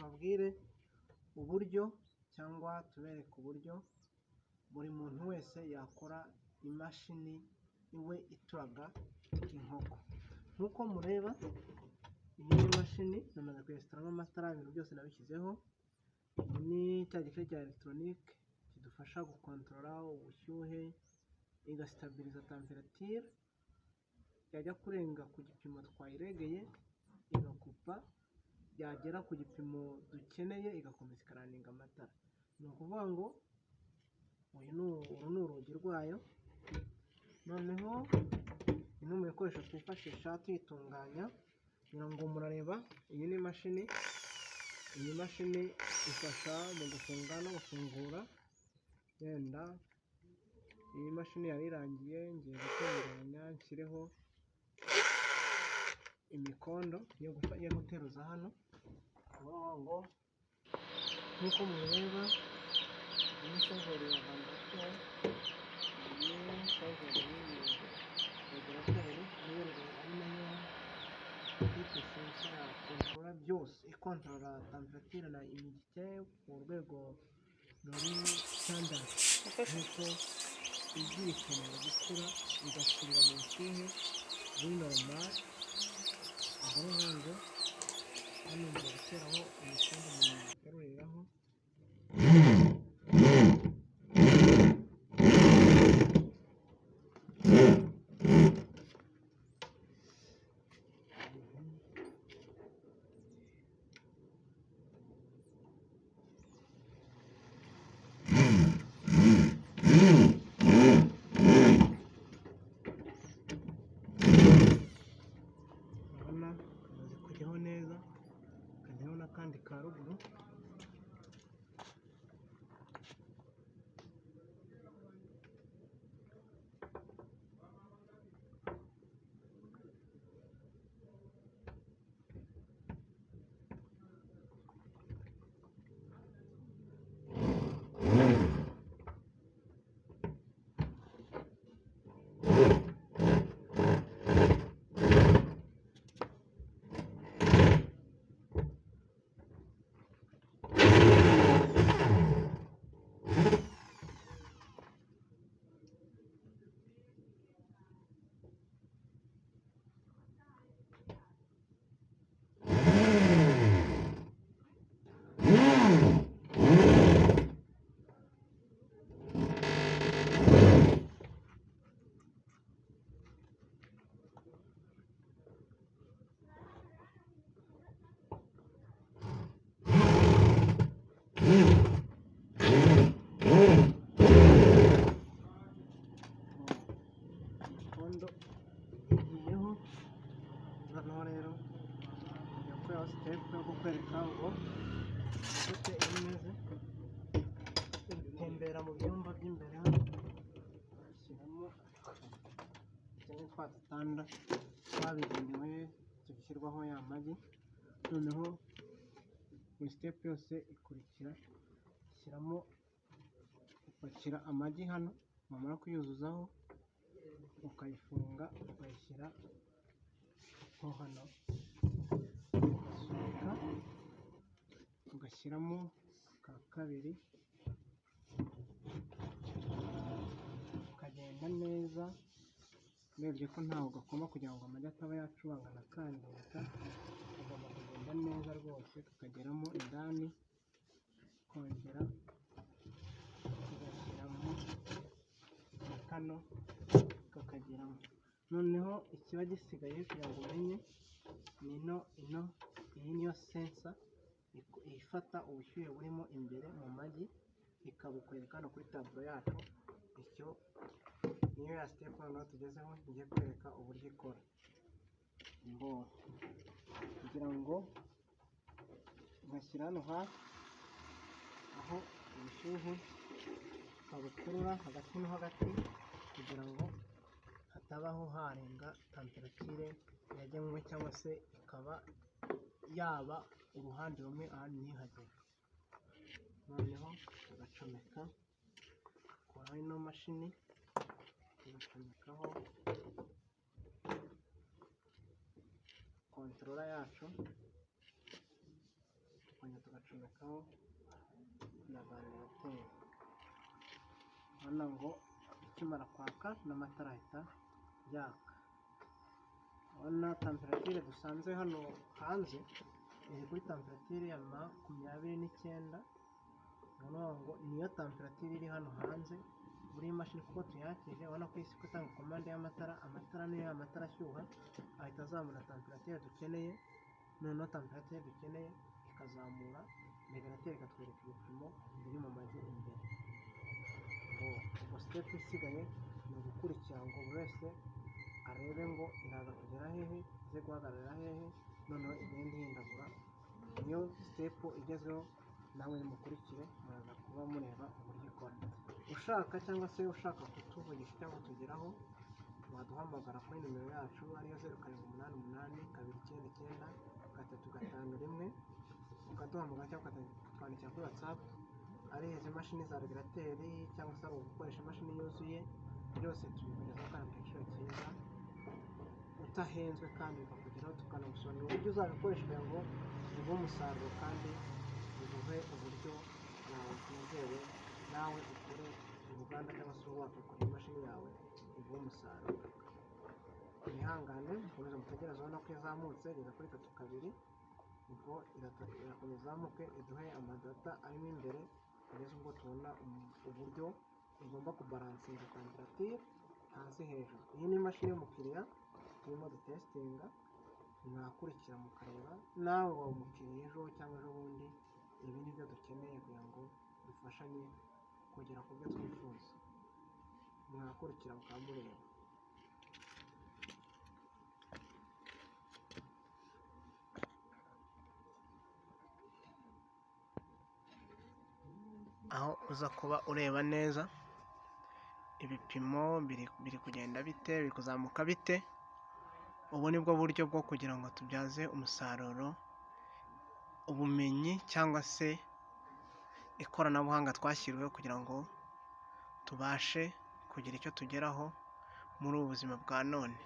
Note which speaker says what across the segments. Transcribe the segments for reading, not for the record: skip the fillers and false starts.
Speaker 1: Tubabwire uburyo cyangwa tubereke uburyo buri muntu wese yakora imashini iwe ituraga inkoko. Nk'uko mureba, iyi ni imashini namaze kuyesitaramo amatara, ibintu byose nabishyizeho. Iyi ni cya gice cya elegitoronike kidufasha gukontorora ubushyuhe, igasitabiliza temperature, yajya kurenga ku gipimo twayiregeye igakupa, yagera ku gipimo dukeneye igakomeza ikaraninga amatara. Ni ukuvuga ngo uru ni urugi rwayo. Noneho bimwe mu bikoresho twifashisha tuyitunganya, kugira ngo murareba, iyi ni imashini. Iyi mashini ifasha mu gufunga no gufungura. Wenda iyi mashini yari irangiye, ngiye gutunganya nshyireho imikondo yo guteruza hano. Ngo nk'uko mubireba, iyi ni seriveri ya vandarateri, iyi ni seriveri y'iyi regurateri, ari nayo type sensor yakontorora byose, ikontorora temperature na humidité ku rwego ruri standard, nk'uko igi rikenera gukura rigakurira mu bushyuhe buri normal. Ubwo ni ukuvuga ngo hano ngiye guteraho imikondo umuntu yateruriraho. Urabona kamaze kujyaho neza, kajyaho n'akandi ka ruguru. Imikondo igiyeho. Noneho rero ngiye gukuraho step yo kukwereka ngo gute iba imeze. Gutembera mu byumba by'imbere hano, shyiramo cyangwa twa dutanda twabigenewe tugishyirwaho ya magi. Noneho buri step yose ikurikira, shyiramo, upakira amagi hano, wamara kuyuzuzaho ukayifunga, ukayishyira nko hano, ugasunika ugashyiramo ka kabiri, ukagenda neza urebye ko ntaho gakoma kugira ngo amagi ataba yacubangana akangirika. Ugomba kugenda neza rwose kakageramo indani, kongera tugashyiramo na kano kakageramo. Noneho ikiba gisigaye kugira ngo umenye ni ino iyi niyo sensor ifata ubushyuhe burimo imbere mu magi, ikabukwereka hano kuri taburo yacu. Icyo niyo ya step noneho tugezeho, ngiye kwereka uburyo ikora. Kugira ngo ngashyira hano hafi aho ubushyuhe kabukurura hagati no hagati, kugira ngo hatabaho harenga temperature yagenwe, cyangwa se ikaba yaba uruhande rumwe ahandi ntihagere. Noneho tugacomeka, ukuraho ino mashini, tugacomekaho controller yacu, tukongera. Tugacomekaho na ventilateur. Urabona ngo ikimara kwaka n'amatara ahita yaka. Urabona température dusanze hano hanze iri kuri température ya 29. Ni ukuvuga ngo niyo température iri hano hanze muri iyi mashini kuko tuyakije. Urabona ko isi itanga commande y'amatara, amatara niyo amatara ashyuha ahita azamura température dukeneye, noneho température dukeneye ikazamura régulateur ikatwereka ibipimo biri mu magi imbere. Ngo ubwo step isigaye ni ugukurikira ngo buri wese arebe ngo iraza kugera hehe, ize guhagarara hehe, noneho igende ihindagura. Niyo step igezweho, nawe nimukurikire muraza kuba mureba uburyo ikora. Ushaka cyangwa se ushaka kutuvugisha cyangwa kutugeraho, waduhamagara kuri nimero yacu ariyo 0788 299 351, ukaduhamagara cyangwa ukatwandikira kuri WhatsApp. Ari izi mashini za régulateur cyangwa se ari ugukoresha imashini yuzuye, byose tubikugezaho kandi ku giciro cyiza utahenzwe, kandi bikakugeraho, tukanagusobanurira uburyo uzabikoresha kugira ngo biguhe umusaruro kandi biguhe uburyo bwawe bwizewe, nawe ukore uruganda cyangwa se ube wakwikorera imashini yawe iguhe umusaruro. Mwihangane mukomeze mutegereze. Ubona ko izamutse igeze kuri 3.2, ubwo irakomeza izamuke iduhe amadata arimo imbere kugeza ubwo tubona uburyo igomba kubalancinga température hasi hejuru. Iyi ni imashini y'umukiriya turimo dutestinga, mwakurikira mukareba. Nawe waba umukiriya ejo cyangwa ejo bundi, ibi ni byo dukeneye kugira ngo dufashanye kugera ku byo twifuza. Mwakurikira mukaba mureba. Aho uza kuba ureba neza ibipimo biri kugenda bite, biri kuzamuka bite. Ubu ni bwo buryo bwo kugira ngo tubyaze umusaruro ubumenyi cyangwa se ikoranabuhanga twashyiriweho kugira ngo tubashe kugira icyo tugeraho muri ubu buzima bwa none.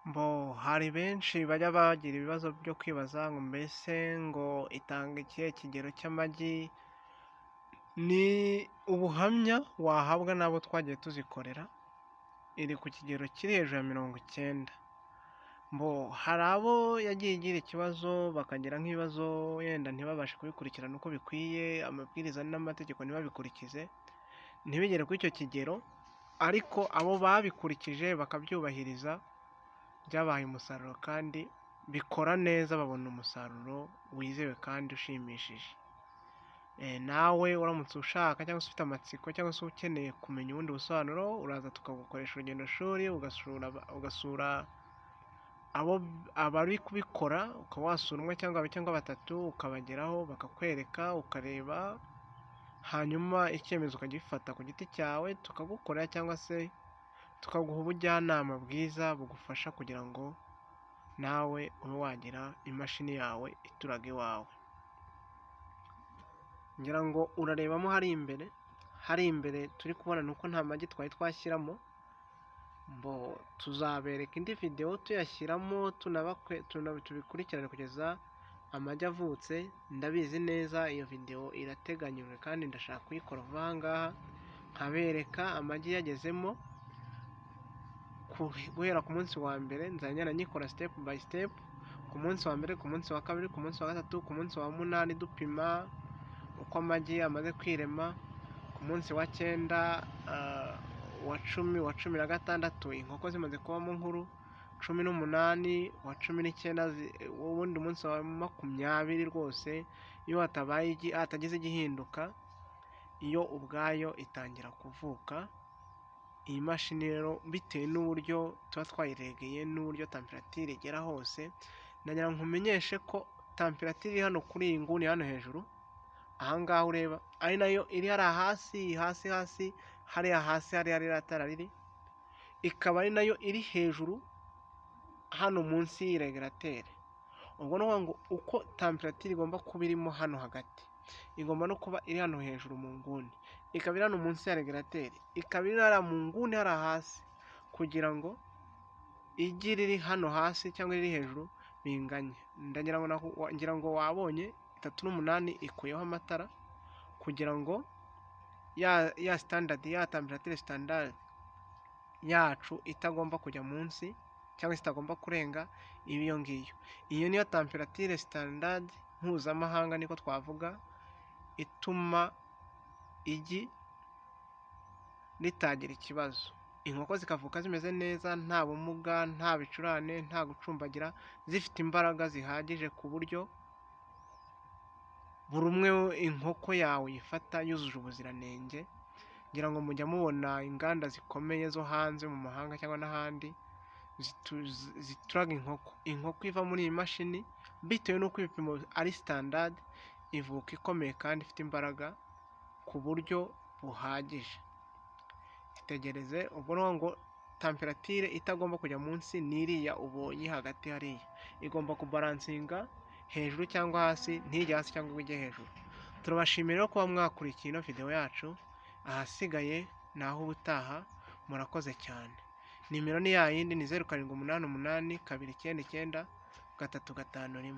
Speaker 1: Bo hari benshi bajya bagira ibibazo byo kwibaza ngo mbese ngo itanga ikihe kigero cy'amagi? Ni ubuhamya wahabwa n'abo twagiye tuzikorera, iri ku kigero kiri hejuru ya 90. Bo hari abo yagiye igira ikibazo, bakagira nk'ibibazo yenda ntibabashe kubikurikirana uko bikwiye, amabwiriza n'amategeko ntibabikurikize, ntibigere kuri icyo kigero, ariko abo babikurikije bakabyubahiriza byabahaye umusaruro kandi bikora neza, babona umusaruro wizewe kandi ushimishije. Nawe uramutse ushaka cyangwa se ufite amatsiko cyangwa se ukeneye kumenya ubundi busobanuro, uraza tukagukoresha urugendo shuri, ugasura abo abari kubikora, ukaba wasura umwe cyangwa babiri cyangwa batatu, ukabageraho bakakwereka, ukareba, hanyuma icyemezo ukagifata ku giti cyawe, tukagukorera cyangwa se tukaguha ubujyanama bwiza bugufasha kugira ngo nawe ube wagira imashini yawe ituraga iwawe. Ngira ngo urarebamo hari imbere, hari imbere turi kubona ni uko nta magi twari twashyiramo, bo tuzabereka indi videwo tuyashyiramo, tubikurikirane kugeza amagi avutse. Ndabizi neza iyo videwo irateganyijwe kandi ndashaka kuyikora vuba aha ngaha, nkabereka amagi yagezemo guhera ku munsi wa mbere. Nzajya ngenda nyikora step by step, ku munsi wa mbere, ku munsi wa kabiri, ku munsi wa gatatu, ku munsi wa munani, dupima Uko amagi amaze kwirema ku munsi wa 9, wa 10, wa 16, inkoko zimaze kubamo nkuru, 18, wa 19, ubundi umunsi wa 20 rwose iyo hatabaye hatagize igihinduka, iyo ubwayo itangira kuvuka. Iyi mashini rero, bitewe n'uburyo tuba twayiregeye n'uburyo température igera hose, ndagira ngo nkumenyeshe ko température iri hano kuri iyi nguni hano hejuru, aha ngaha ureba, ari nayo iri hariya hasi hasi hasi, hariya hasi hariya ririya tara riri, ikaba ari nayo iri hejuru hano munsi y'iyi régulateur. Ubwo ni ukuvuga ngo uko température igomba kuba irimo hano hagati, igomba no kuba iri hano hejuru mu nguni, ikaba iri hano munsi ya régulateur, ikaba iri hariya mu nguni hariya hasi, kugira ngo igi riri hano hasi cyangwa iriri hejuru binganye. Ndagira ngo ngira ngo wabonye 38 ikuyeho amatara, kugira ngo ya standard, ya température standard yacu itagomba kujya munsi cyangwa se itagomba kurenga iba iyo ngiyo. Iyo niyo température standard mpuzamahanga, niko twavuga, ituma igi ritagira ikibazo, inkoko zikavuka zimeze neza, nta bumuga, nta bicurane, nta gucumbagira, zifite imbaraga zihagije, ku buryo buri umwe inkoko yawe uyifata yujuje ubuziranenge. Ngira ngo mujya mubona inganda zikomeye zo hanze mu mahanga cyangwa n'ahandi zituraga inkoko. Inkoko iva muri iyi mashini, bitewe n'uko ibipimo ari standard, ivuka ikomeye kandi ifite imbaraga ku buryo buhagije. Itegereze, ubwo ni ngo température itagomba kujya munsi ni iriya ubonye hagati hariya, igomba kubalancinga hejuru cyangwa hasi, ntijye hasi cyangwa ngo ijye hejuru. Turabashimira rero kuba mwakurikiye ino video yacu, ahasigaye ni aho ubutaha, murakoze cyane. Nimero ni ya yindi, ni 0788 299 351.